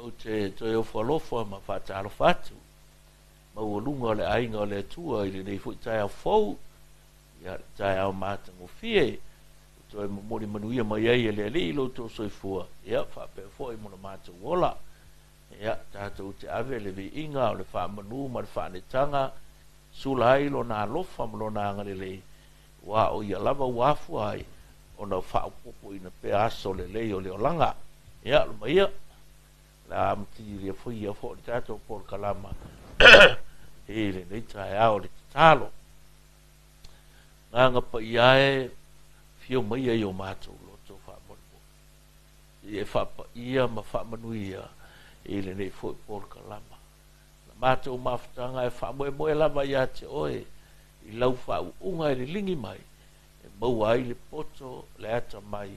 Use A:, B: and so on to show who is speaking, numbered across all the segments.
A: Ou te toe ofo alofa ma faatalofa atu maualuga o le aiga o le Atua i lenei foi taeao fou, ia le taeao matagofie ua toe momoli manuia mai ai e le Alii lo outou soifua, ia faapea foi mo le matou ola. Ia tatou te ave le viiga o le faamanu ma le faaneetaga, sula ai lona alofa ma lona agalelei, aua o ia lava ua afua ai ona faaopoopoina pea aso lelei o le olaga. Ia, loma ia, o le a amatilia foi ia foi le tatou polokalama i lenei taeao le tatalo. Agaga Paia e, afio maia i o matou loto faamolemole, i e faapaia ma faamanuia i lenei foi polokalama. Na matou mafutaga e faamoemoe lava ia te oe i lau faauuga e liligi mai, e maua ai le poto, le atamai,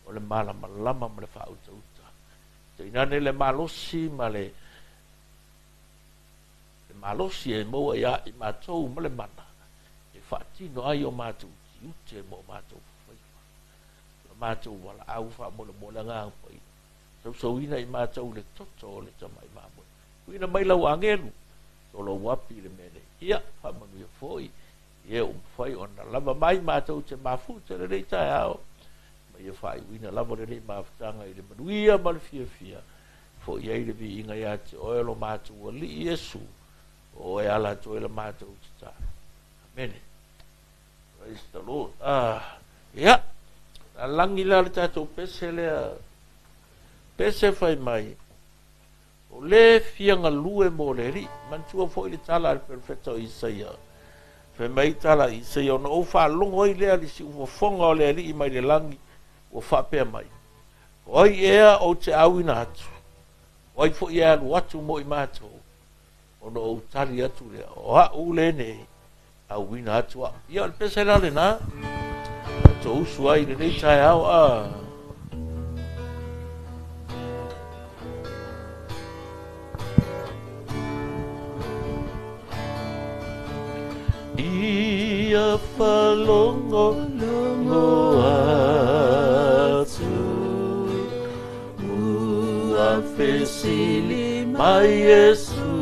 A: o le malamalama ma le faautauta. Tainane le malosi ma le malosi e maua ia i matou ma le mana e faatino ai o matou tiute ma o matou faiva. O le matou valaau faamolemole Agaga Paia, sausauina i matou le toto o le tamai mamoe. Tuuina mai lau agelu, o lou api i le mea nei. Ia, faamanuia foi, i e ua mafai ona lava mai matou te mafuta lenei taeao, ma ia faaiuina lava lenei mafutaga i le manuia ma le fiafia, foi ai le viiga ia te oe lo matou Alii Iesu, o oe ala atu ai la matou tatalo. Amene. Praise the Lord. Ia, lagi la le tatou pese lea. Pese fai mai, o le fia galue mo le Alii. Manatua foi le tala a le perofeta o Isaia. Fai mai tala a Isaia, ona ou faalogo ai lea le siufofoga o le Alii mai le lagi, ua faapea mai, o ai ea ou te auina atu, o ai foi e alu atu mo i matou, ona ou tali atu lea, o au lenei, auina atu au. Ia, o le pese la lena, tatou usu ai i lenei taeao a. Ia whalongo longo atu, ua fesili mai Iesu,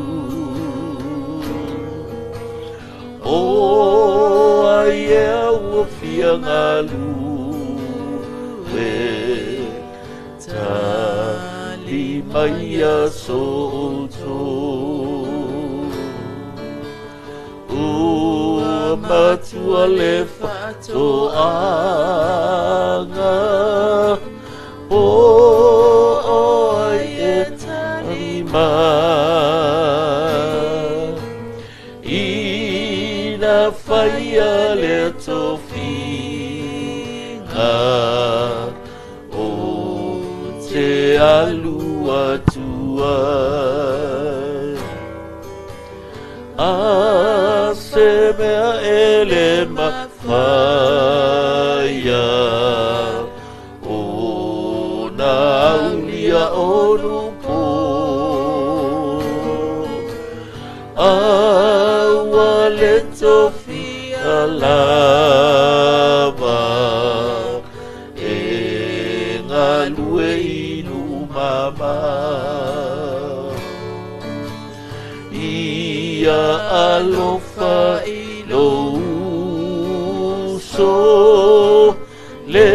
A: o ai ea ua fia galue, tali mai ia so outou. Ua matua le faatoaga, po o ai e tali mai. Ina whaia le tofiga, o te alu atu ai. A se mea e le mawhaia, o nā aulia o nupo. A ua le tofia lava, e galue i numama. Ia alofa i lou uso, le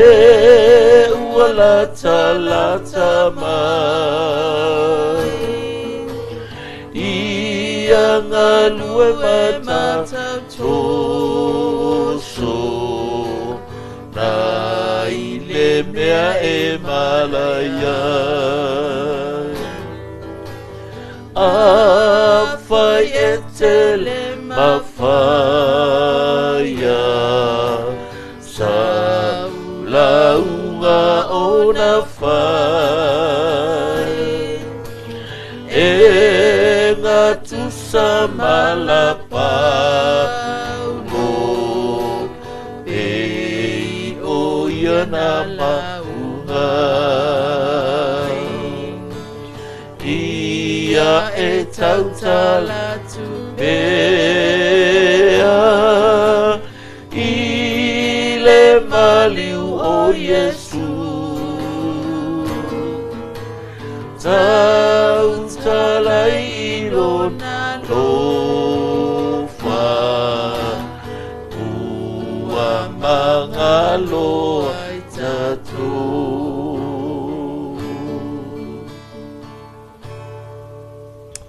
A: ua lata lata mai. Ia galue ma toso, na i le mea e malai ai. A fai e tele mawhaia, sa launga o na whai. E ngā tusa malapaulo, e i o ia na maunga. Ia e tautala tu pea, i le maliu o Iesu. galo ai tatou.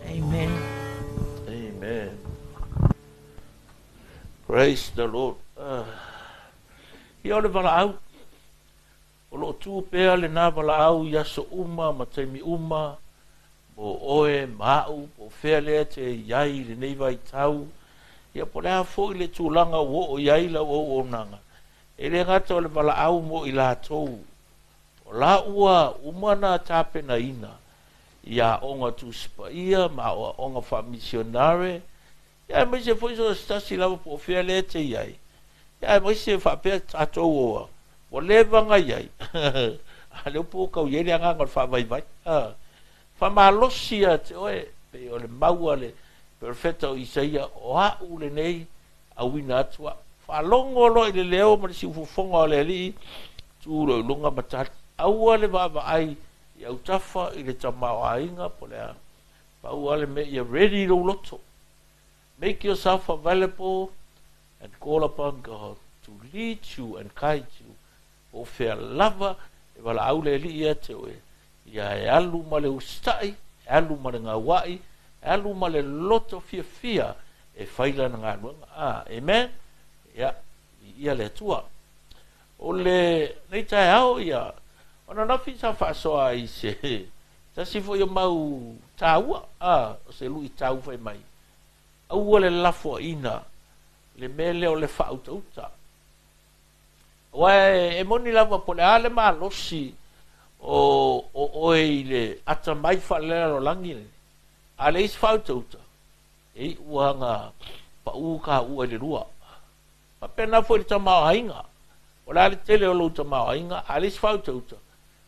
B: Amen.
A: Amen. Praise the Lord. Ia o le valaau, o loo tu pea lena valaau i aso uma ma taimi uma, mo oe ma a'u, po o fea lea e te i ai i lenei vaitau, ia po o le a foi le tulaga ua oo i ai lau auaunaga. E le gata o le valaau mo i latou, o la ua uma ona tapenaina i aoga Tusi Paia ma aoaoga faamisionare, ia aemaise foi so o se tasi lava po o fea lea e te i ai, ia aemaise faapea tatou ua ua leva ona i ai, a lea po ua tau i ai le agaga o le faavaivai. Faamalosi ia te oe, pei o le mau a le perofeta o Isaia, o a'u lenei auina atu a'u. Faalogo loa i le leo ma le siufofoga o le Alii, tu loa i luga ma tali. Aua le vaavaai i autafa i le tamaoaiga po o le a. Pau lava le mea ia ready lou loto. Make yourself available and call upon God to lead you and guide you po o fea lava e valaau le Alii ia te oe, ia e alu ma le usitai, e alu ma le gaua'i, e alu ma le loto fiafia e fai lana galuega. Amen. Ia, viia le Atua. O lenei taeao, ia, o ananafi sa faasoa ai se tasi foi o mau taua, o se luitau fai mai, aua le lafoaiina le mea lea o le faautauta. Aua e moni lava po o le a le malosi o oe i le atamai faalelalolagi lenei, a leai se faautauta, e iu lava ina pau taua i le lua. Faapena foi i le tamaoaiga. O le a le tele o lou tamaoaiga, a leai se faautauta,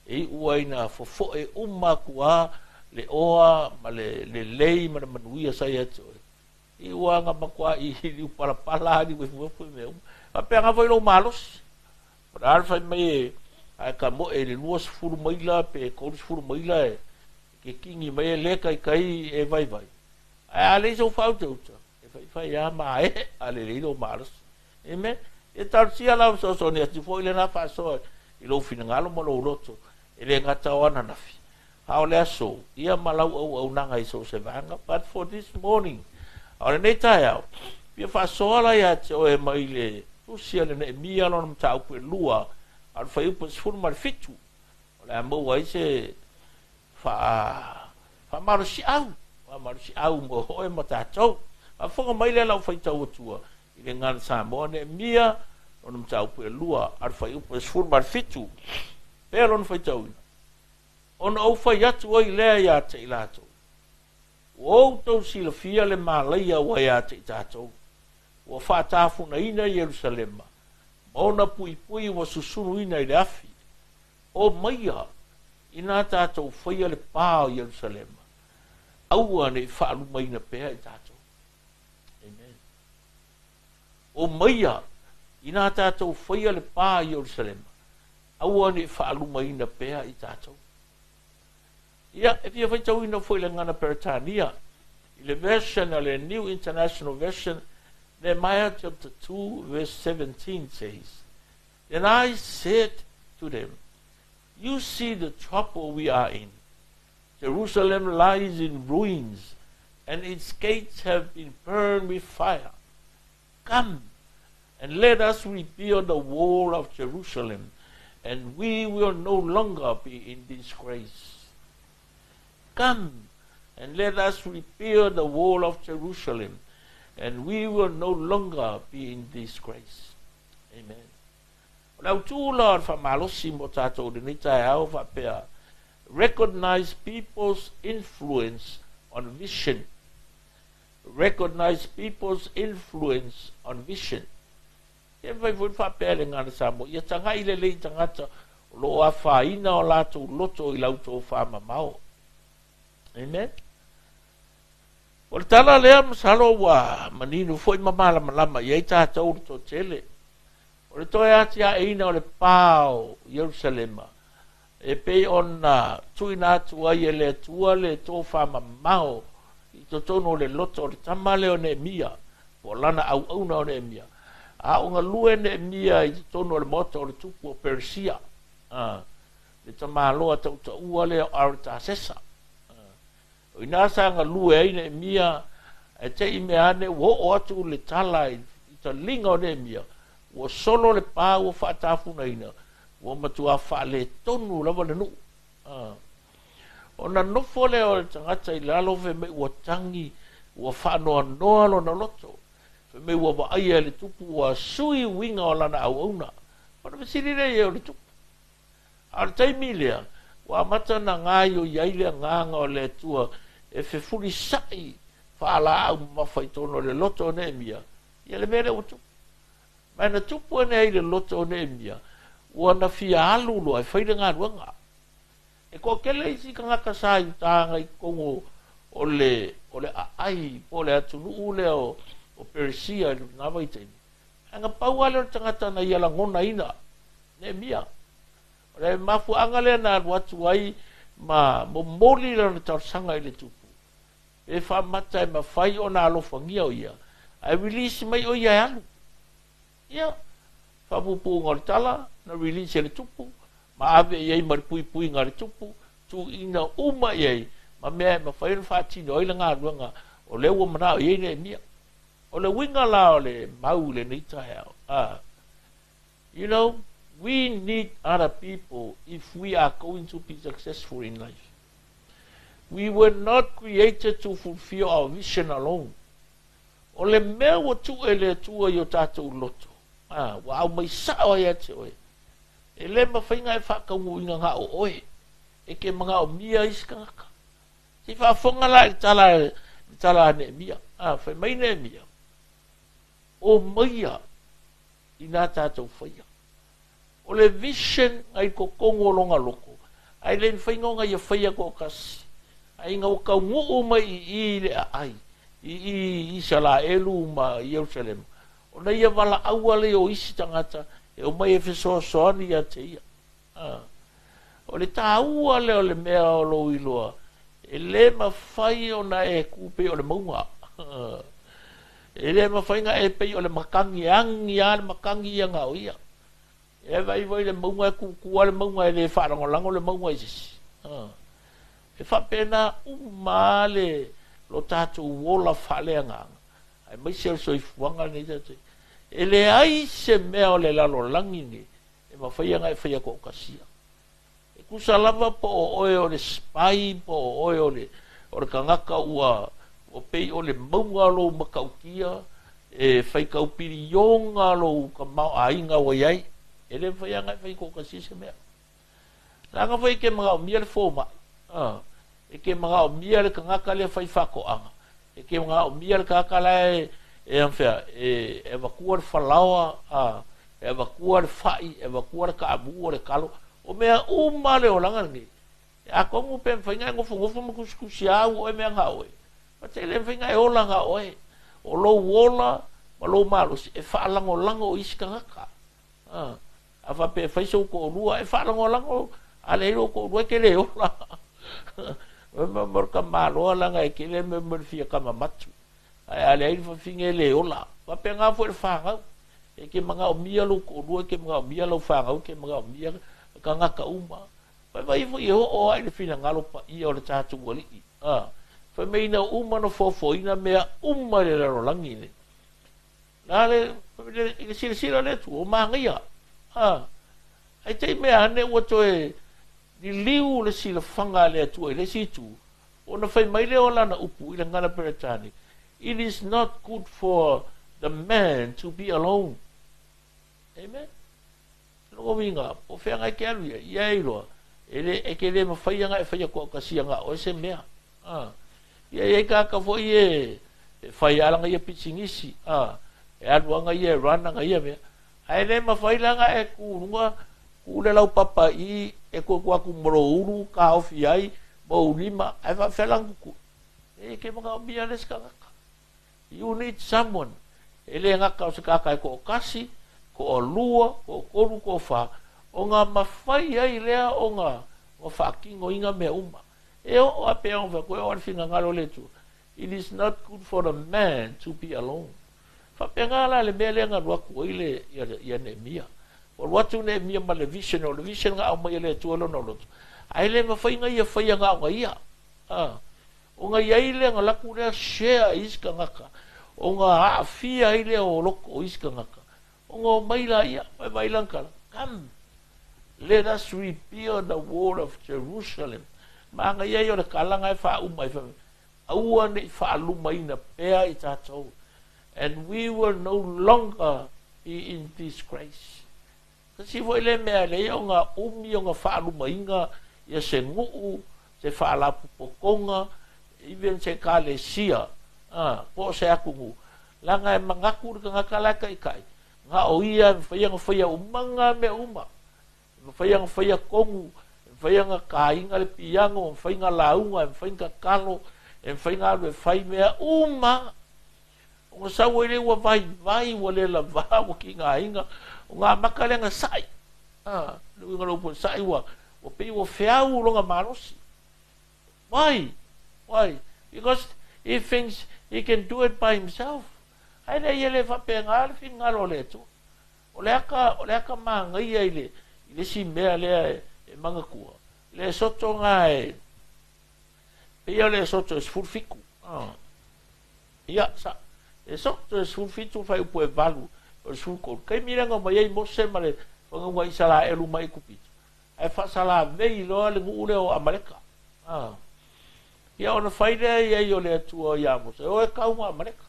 A: e iu lava ina fofoe uma atu lava le oa ma le lelei ma le manuia sa ia te oe. I ua na matuai liu palapala lava, liu efuefu mea uma. Faapena foi lou malosi. O le a le fai mai e a e tamoe i le 20 maila pe 30 maila e te kini mai e le taitai e vaivai. Ae a leai sou faautauta, e faifai lava ma ae a lelei lou malosi. Amen. Ia talosia la fesoasoani atu foi lena faasoa i lou finagalo ma lou loto, e le gata o ananafi, a o le aso, ia ma lau auaunaga i so o se vaega. But for this morning, a o lenei taeao, fia faasoa la ia te oe mai le tusi a le Neemia lona mataupu e lua, a o le fuaiupu e 17, o le a maua ai se faa faamalosiau, faamalosiau mo oe ma tatou. Faafofoga mai lea lau faitau atua i le Gagana Samoa, Neemia lona mataupu e lua, a o le fuaiupu e 17, pea lona faitauina. Ona ou fai atu ai lea ia te i latou, Ua outou silafia le malaia ua ia te i tatou, ua faatafunaina Ierusalema, ma ona puipui ua susunuina i le afi. O maia, inā tatou faia le pa o Ierusalema, aua ne i faalumaina pea i tatou. Amen. O maia, inā tatou faia le pa i Ierusalema, aua ne i faalumaina pea i tatou. Ia, e fia faitauina foi le Gagana Peretania i le version a le New International Version, Nehemiah chapter 2 verse 17 says, Then I said to them, You see the trouble we are in. Jerusalem lies in ruins, and its gates have been burned with fire. Come, and let us rebuild the wall of Jerusalem, and we will no longer be in disgrace. Come, and let us rebuild the wall of Jerusalem, and we will no longer be in disgrace. Amen. O le autū la o le faamalosi mo tatou i lenei taeao faapea, Recognize people's influence on vision. Recognize people's influence on vision. E mafai foi ona faapea e le Gagana Samoa, ia tagai lelei i tagata o lo o afaina o latou loto i la outou famamao. Amen. O le tala lea masalo ua manino foi ma malamalama i ai tatou le toatele. O le toe atiaeina o le pa o Ierusalema, e pei ona tuuina atu ai e le Atua le tofamamao i totonu o le loto o le tama lea o Neemia, po o lana auauna o Neemia. A o galue Neemia i totonu o le maota o le tupu o Peresia, le tamaloa tautaua lea o Aratasesa. O i ina sa galue ai Neemia, ae te i mea ane ua oo atu le tala i taliga o Neemia, ua solo le pa ua faatafunaina, ua matua faaletonu lava le nuu. Ona nofo lea o le tagata i lalo fai mai ua tagi, ua faanoanoa lona loto. Fai mai ua vaaia e le tupu ua sui uiga o lana auauna. Ona fesili lea i ai o le tupu. A o le taimi lea, ua amata ona gaoioi ai le agaga o le Atua e fefulisai faalaau mamafa i totonu o le loto o Neemia, ia le mea lea ua tupu. Ma na tupu ane ai le loto o Neemia, ua na fia alu loa e fai le galuega. E toatele isi tagata sa i uta i totonu o le aai po o le atunuu lea o Peresia i lena vaitaimi. Ae na pau lava lea o le tagata na ia lagonaina Neemia. O le mafuaaga lea na alu atu ai ma momoli lana talosaga i le tupu, pe faamata e mafai ona alofagia o ia, ae release mai o ia e alu. Ia, faapuupuuga o le tala, na release e le tupu, ma ave i ai ma le puipuiga a le tupu, tuuina uma i ai, ma mea e mafai ona faatino ai le galuega o lea ua manao i ai Neemia. O le uiga la o le mau i lenei taeao. You know, we need other people if we are going to be successful in life. We were not created to fulfill our vision alone. O le mea ua tuu e le Atua i o tatou loto, ua aumai sao ai ia te oe, e le mafai ona e faataunuuina na o oe, e ke manaomia isi tagata. Se i faafofoga la i le tala a Neemia. Fai mai Neemia, o maia i nā tatou faia. O le vision ngai totonu o lona loto, ae le mafai ona ia faia toatasi, ae ina ua taunuu mai i le aai, i Isaraelu ma Ierusalema, ona ia valaau lea o isi tagata e omai e fesoasoani ia te ia. O le taua lea o le mea o lou iloa, e le mafai ona e ku pei o le mauga. E le mafai ona e pei o le matagi, e agi lava le matagi ia na o ia. E vaivai le mauga e kukua le mauga e le faalagolago le mauga i se isi. E faapena uma le lo tatou ola faaleagaga, aemaise o le soifuaga lenei tatou. E leai se mea o le lalolagi nei e mafai ona e faia toatasia. E tusa lava po o oe o le spy, po o oe o le tagata ua pei o le mauga lou matautia, e faitau piliona lou tamaoaiga ua i ai. E le mafai ona e fai toatasia se mea. Leaga foi e ke manaomia le fomai, e ke manaomia le tagata lea fai faatoaga, e ke manaomia le tagata la e e avatua le falaoa, e avatua le fai, e avatua le kaamu o le kalo. O mea uma le olaga lenei. Atonu pe mafai ona e nofonofo ma tusitusi au oe mea na oe. Ma te le mafai ona e ola na oe. O lou ola ma lou malosi e faalagolago o isi tagata. A faapea e fai sou toalua, e faalagolago a leai lou toalua e te le ola. Ma le tamaloa laga e tele mea ma le fia kamamatu. Ae a leai le fafine e le ola. Faapena foi le fanau. E ke manaomia lou toalua, e ke manaomia lau fanau, e ke manaomia tagata uma. Fai mai foi e oo ai le finagalo paia o le tatou alii. Fai mai ina uma na foafoaina mea uma i le lalolagi nei. La le i le silasila le Atua, o manaia. Ae te i mea ane ua toe liliu le silafaga a le Atua i le isi itu, ona fai mai lea o lana upu i le gagana Peretani, it is not good for the man to be alone. Amen. Lona uiga, po o fea e te alu ia, ia e iloa, e te le mafai ona e faia toatasia na oe se mea. Ia i ai tagata foi e fai lava lana ia pisinisi, e alu lava ia e run lana ia mea. Ae le mafai lana e ku luga, ku le laupapa i, e tuatu atu ma lou ulu, kaofi ai, ma ou lima, ae faapefea lana tutu'i. E ke manaomia le isi tagata. You need someone. E le gata o se tagata e toatasi, toalua, toatolu, toafa, ona mafai ai lea ona faatinoina mea uma. E oo a pei ona fai atu, e oo le finagalo o le Atua. It is not good for the man to be alone. Faapena la le mea lea na alu atu ai le ia Neemia. Ua alu atu Neemia ma le vision, o le vision na aumai e le Atua lona loto. Ae le mafai ona ia faia na ona ia. Ona i ai lea na alu atu lea share i isi tagata, ona aafia ai lea o loto o isi tagata. Ona omai laia, vaivai lana tala, "Come, let us rebuild the wall of Jerusalem." Manaia ia o le kalaga e faauma ai, aua ne i faalumaina pea i tatou. And we will no longer be in disgrace. Tasi foi le mea leai ona umi ona faalumaina ia se nuu, se faalapotopotoga, even se ekalesia, po o se atunuu. Leaga e manatu le tagata la e taitai, na o ia e mafai ona faia umaga mea uma. E mafai ona faia tonu, e mafai ona taina le piano, e mafai ona lauga, e mafai ona tatalo, e mafai ona alu e fai mea uma. Ona sau ai lea ua vaivai, ua le lavā, ua tigaina, ona amata lea ona sa'i. Le uiga o le upu e sa'i ua pei ua feau lona malosi. Why? Why? Because he thinks he can do it by himself. Ae leai e le faapena le finagalo o le Atua. O le aka, o le aka manaia i le, i le isi mea lea e manatua, le soto na e, pei o le soto e 17. Ia, sa, e soto e 17 fuaiupu e 8 o le 13. Taimi lea na omai ai Mose ma le fanauga Isaraelu mai Aikupito, ae faasalavei loa le nuu lea o Amaleka. Ia ona fai lea i ai o le Atua ia Mose, o e kau ma Amaleka.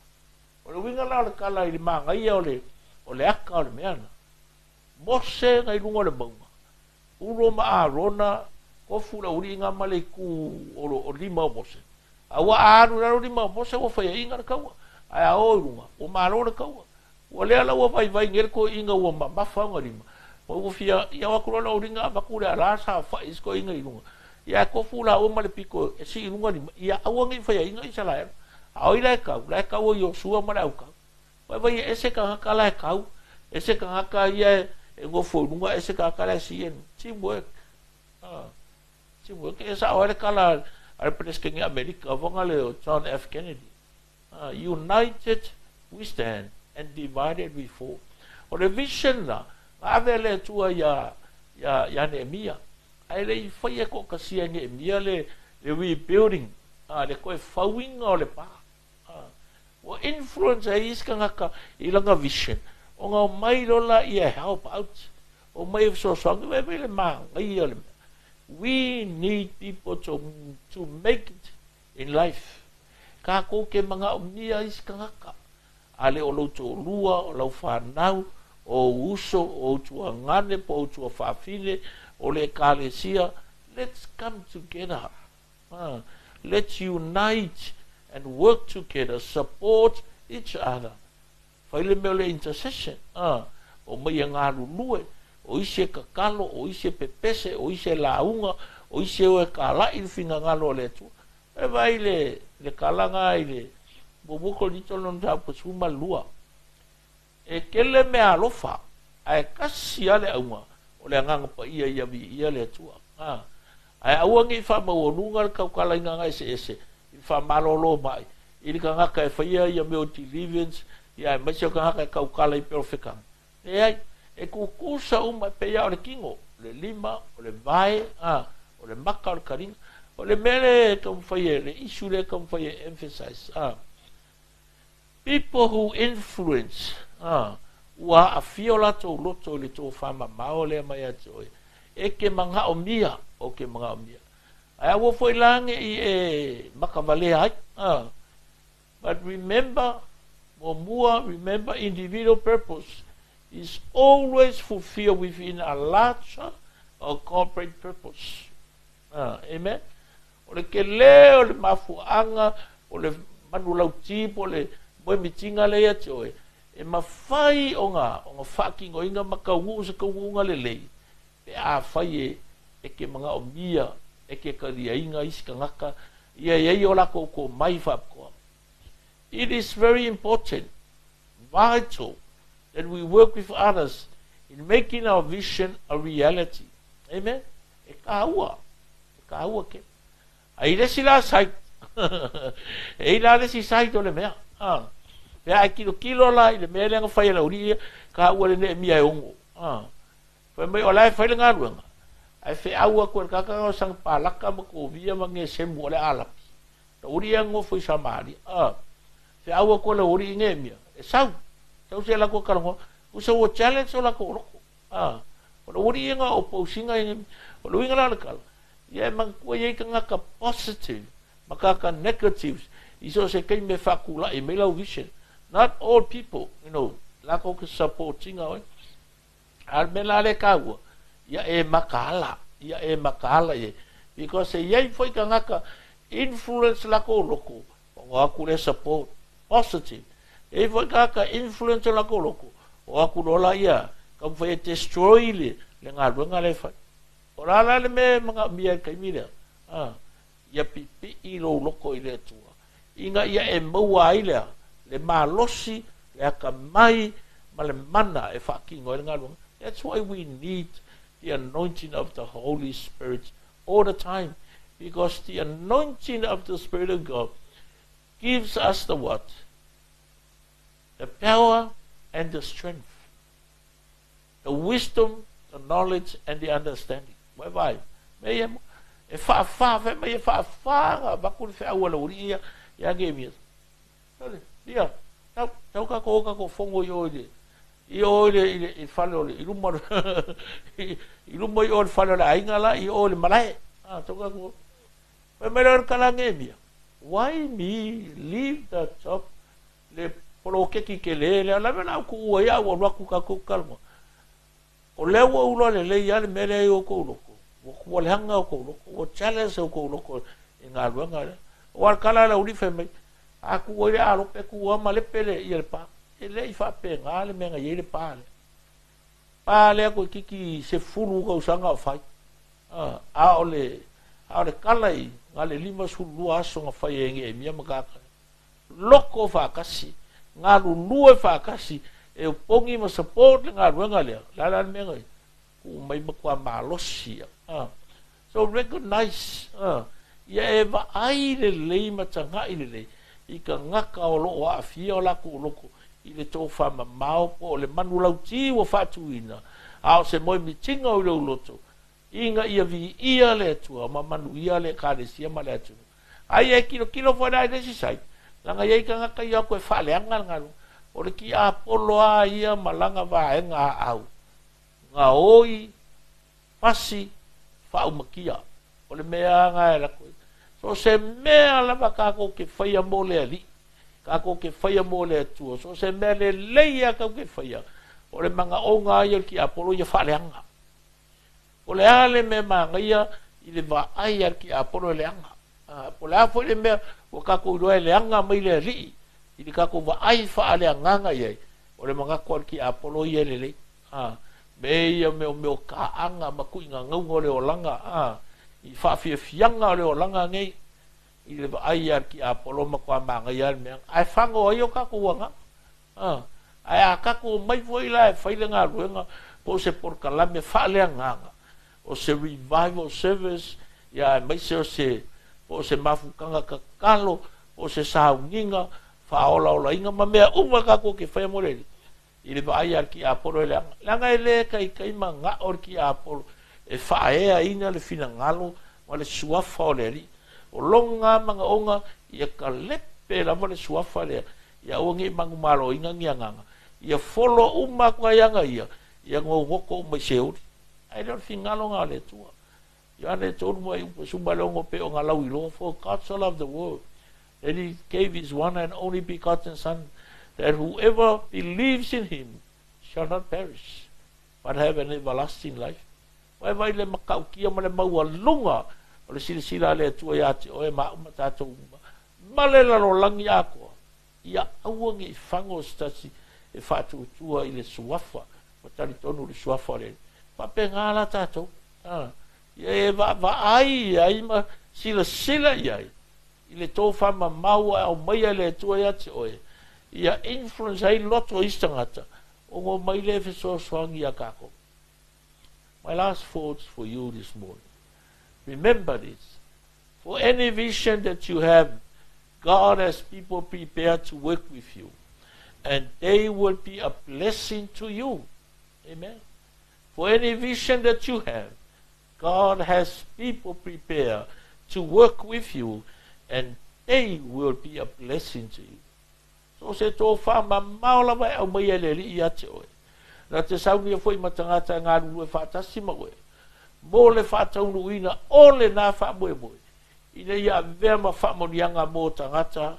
A: O le uiga la o le tala i le manaia o le aka o le mea na. Mose na i luga o le mauga, Ulo ma Arona, tofu le auliiga ma le itu o lima o Mose. A ua a alu i lalo lima o Mose ua faiaina le taua. Ae a o i luga, ua malo le taua. Ua lea la ua vaivai nei le toeaina ua mamafa ona lima. Ua fia ia o atu loa le auliiga avatu le ala saofai isi toeaina i luga. Ia ae tofu laua ma le pito e sii i luga lima, ia aua ne i faiaina Isaraelu. A o ai la e kau? La e kau o Iosua ma le aukau. Vaivai e ese tagata la e kau, ese tagata ia e nofo i luga, ese tagata la e sii e luga. Teamwork. Teamwork. E sa'o ai le tala a le Peresetene Amerika foga le o John F. Kennedy. "United we stand and divided we fall." O le vision la, na ave e le Atua ia Neemia. Ae le i faia to'atasia e Neemia le rebuilding, le toe fauina o le pa. Ua influence ai isi tagata i lana vision, ona omai loa laia e help out, omai e fesoasoani, vaivai le manaia o le mea. We need people to make it in life. Tatou te manaomia isi tagata. A le o lou toalua, o lau fanau, o ou uso, o ou tuagane, po o ou tuafafine, o le ekalesia, let's come together. Let's unite and work together, support each other. Fai le mea o le intercession. Omai e galulue, o isi e tatalo, o isi e pepese, o isi e lauga, o isi e o e kala'i le finagalo o le Atua. E vaai le kalaga i le 1 Korinito lona mataupu 12. E tele mea alofa, ae tasi lava le auga, o le Agaga Paia ia viia le Atua. Ae aua ne i faamaualuga le tautalaina eseese i faamalōlō mai i le tagata e faia ia mea o deliverance, ia aemaise o tagata e tautala i perofetaga. Leai, e tutusa uma e pei lava o le tino, o le lima, o le vae, o le maka, o le taliga. O le mea lea e taumafai e, le issue lea e taumafai e emphasize, people who influence, ua aafia o latou loto i le tofamamao lea mai ia te oe, e ke manaomia, o ke manaomia. Ae aua foi la ne i e makavalea ai. But remember, muamua, remember individual purpose is always fulfilled within a larger or corporate purpose. Amen. O le tele o le mafuaaga, o le manulauti po o le moemitiga lea ia te oe, e mafai ona faatinoina ma taunuu se taunuuga lelei, pe afai e ke manaomia, e ke taliaina isi tagata, ia e ai o latou tomai faapitoa. It is very important, vital, that we work with others in making our vision a reality. Amen. E taua, e taua tele. Ae i le isi la side, e i la le isi side o le mea. Pe a e tilotilo la i le mea lea na fai e le aualii ia, taua e le Neemia e ono. Fai mai o la e fai le galuega, ae feau atu e le tagata lena o Sanapalata ma Tovia ma Gesemu o le Alapi. Le aualii ia na nofo i Samaria. Feau atu e le aualii i Neemia, e sau, sau se i latou talanoa. Tusa ua challenge o latou loto. O le aualii ia na oppose ina i Neemia. O le uiga la o le tala, ia e manatua e i ai tagata positive ma tagata negatives i so o se taimi e faatulai mai lau vision. Not all people, you know, latou te support ina oe. A o le mea la lea e taua, ia e mataala, ia e mataala i ai. Because e i ai foi tagata influence latou loto, ona o atu lea support, positive. E i ai foi tagata influence latou loto, o atu loa laia taumafai e destroy le galuega lea e fai. O le a la le mea e manaomia i le taimi lea? Ia pipii lou loto i le Atua, ina ia e maua ai le a? Le malosi, le atamai, ma le mana e faatino ai le galuega. That's why we need the anointing of the Holy Spirit all the time, because the anointing of the Spirit of God gives us the what? The power and the strength, the wisdom, the knowledge and the understanding. Ua e vaai, mea ia e faafa, fai mai e faafa na avatu le feau a le aualii ia ia Neemia. Sole, ia, tau, tau tatou o tatou fono i o i le, i o i le, i le, i le fale o le, i luma, i luma i o i le fale o le aiga la, i o i le malae. Ah, tau tatou. Fai mai la o le tala a Neemia, why me leave the job le poloketi tele lea, o le a le mea o le a ou tuua ai ae ua alu atu tatou talanoa. O lea ua ou iloa lelei lava le mea lea i outou loto, ua tua leaga outou loto, ua jealous outou loto i galuega lea. Aua o le tala a le aualii fai mai, a tuu ai le alope tuu lava ma lepe le ia le pa. E le i faapena le mea na i ai le pa lea. Pa lea toeitiiti 10 tausaga o fai. A o le, a o le tala i na le 52 aso na fai ai e Neemia ma tagata loko faatasi, galulue faatasi e opogi ma support le galuega lea, o le a la le mea na tuu mai matua malosi ia. So recognize, ia e vaai lelei ma tagai lelei i tagata o lo o aafia o latou loko i le tofamamao po o le manulauti ua faatuina, a o se moemitiga o i lou loto, ina ia viia le Atua ma manuia le Ekalesia ma le atunuu. A ia e tilotilo foi la i le isi side, leaga e i ai tagata ia o atu e faaleaga le galuega. O le tiapolo lava ia ma lana vaega aau, gaoi, pasi, faaumakia. O le mea lava na e lako ai. So o se mea lava tatou te faia mo le Alii, tatou te faia mo le Atua, so o se mea lelei lava tatou te faia, o le manaoga lava ia o le tiapolo ia faaleaga. Po o le a le mea manaia i le vaai a le tiapolo e leaga. Po o le a foi le mea ua tatou iloa e leaga mai le Alii i le tatou vaai faaleagaga i ai, o le manatu a le tiapolo ia e lelei. Mea ia o mea o taaga ma tuigagauga o le olaga, i faafiafiaga o le olaga nei, i le vaai a le tiapolo matua manaia lava le mea. Ae fago ai o tatou agaga. Ae a tatou omai foi la e fai le galuega po o se polokalame faaleagaga, o se revival service, ia aemaise o se, po o se mafutaga tatalo, po o se sauniga, faaolaolaina ma mea uma tatou te faia mo le Alii, i le vaai a le tiapolo e leaga. Leaga e le taitai manao le tiapolo e faaeaina le finagalo ma le suafa o le Alii. O lona lava manaoga ia kalepe lava le suafa lea Ia aua ne i manumaloina ni agaga, ia folo uma atu ai aga ia, ia gogoto uma i Seoli. Ae le o le finagalo lena o le Atua. Ioane 3 ma iupa 16 pei ona lauiloa, For God so loved the world, that he gave his one and only begotten Son, that whoever believes in him shall not perish, but have an everlasting life. Vaivai le matautia ma le maualuga o le silasila a le Atua ia te oe ma au ma tatou uma, ma le lalolagi atoa, ia aua ne i fago se tasi e faatuatua i le suafa, ua talitonu i le suafa o le Alii. Faapena la tatou, a, ia e vaavaai i ai ma silasila i ai i le tofamamao ua aumaia e le Atua ia te oe, ia influence ai loto o isi tagata, ona omai lea e fesoasoani ia tatou. My last thoughts for you this morning. Remember this. For any vision that you have, God has people prepared to work with you. and they will be a blessing to you. Amen. For any vision that you have, God has people prepared to work with you, and they will be a blessing to you. So se tofā mamao lava e aumaia e le Alii ia te oe. Na te saunia foi ma tagata e galulue faatasi ma oe, mo le faataunuuina o lenā faamoemoe, ina ia avea ma faamanuiaga mo tagata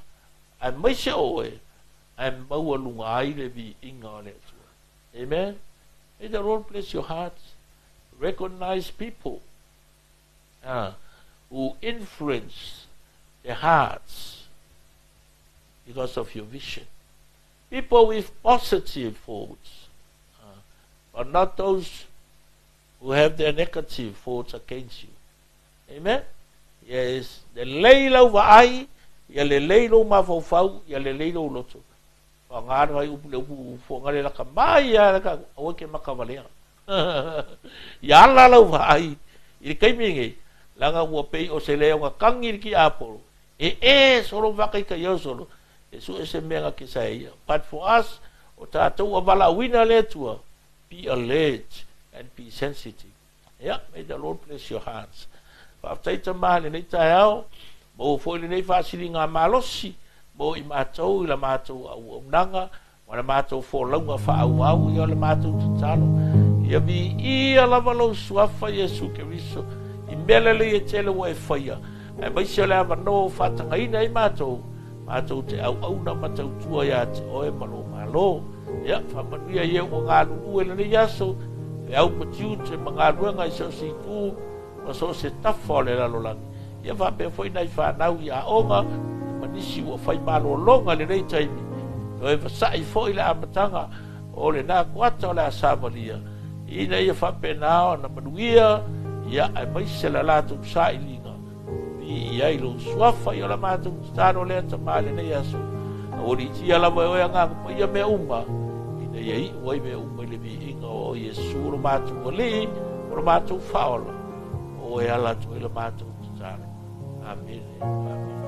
A: aemaise o oe, ae maualuga ai le viiga o le Atua. Amen. May the Lord bless your hearts. Recognize people who influence their hearts because of your vision. People with positive thoughts, but not those who have their negative thoughts against you. Amen. Yes, lelei lau vaai, ia lelei lou mafaufau, ia lelei lou loto. Faaaoga le faaiupu le upu foaga le laka mai a laka aua ke maka valea. Ia ala lau vaai i le taimi lenei, leaga ua pei o se leo na kagi le tiapolo, e e solo faataitai au solo, e sue se mea na kesa e ia. But for us, o tatou ua valaauina le Atua, be alert and be sensitive. Ia, may the Lord bless your hearts. Faafetai Tama i lenei taeao, maua foi lenei faasiliga malosi mo i matou i la matou auaunaga ma le matou folauga faaauau ia o le matou tatalo. Ia viia lava lou Suafa Iesu Keriso i mea lelei e tele ua e faia, aemaise o le avanoa ua faatagaina ai matou, matou te auauna ma tautua ia te oe ma lou Malo. Ia, faamanuia i e ua galulue i lenei aso, feau ma tiute ma galuega i so o se itu ma so o se tafa o le lalolagi. Ia faapea foi nai fanau i aoga ma nisi ua fai malologa i lenei taimi, toe vasa'i foi le amataga o lena kuata o le a savalia, ina ia faapena ona manuia, ia, aemaise la latou sailiga. Vii ai lou suafa i o la matou tatalo lea Tama i lenei aso. Aualiitia lava e oe Agaga Paia mea uma, ina ia iu ai mea uma i le viiga o oe Iesu lo matou Alii ma lo matou Faaola, o oe e ala atu ai la matou tatalo. Amene. Amene.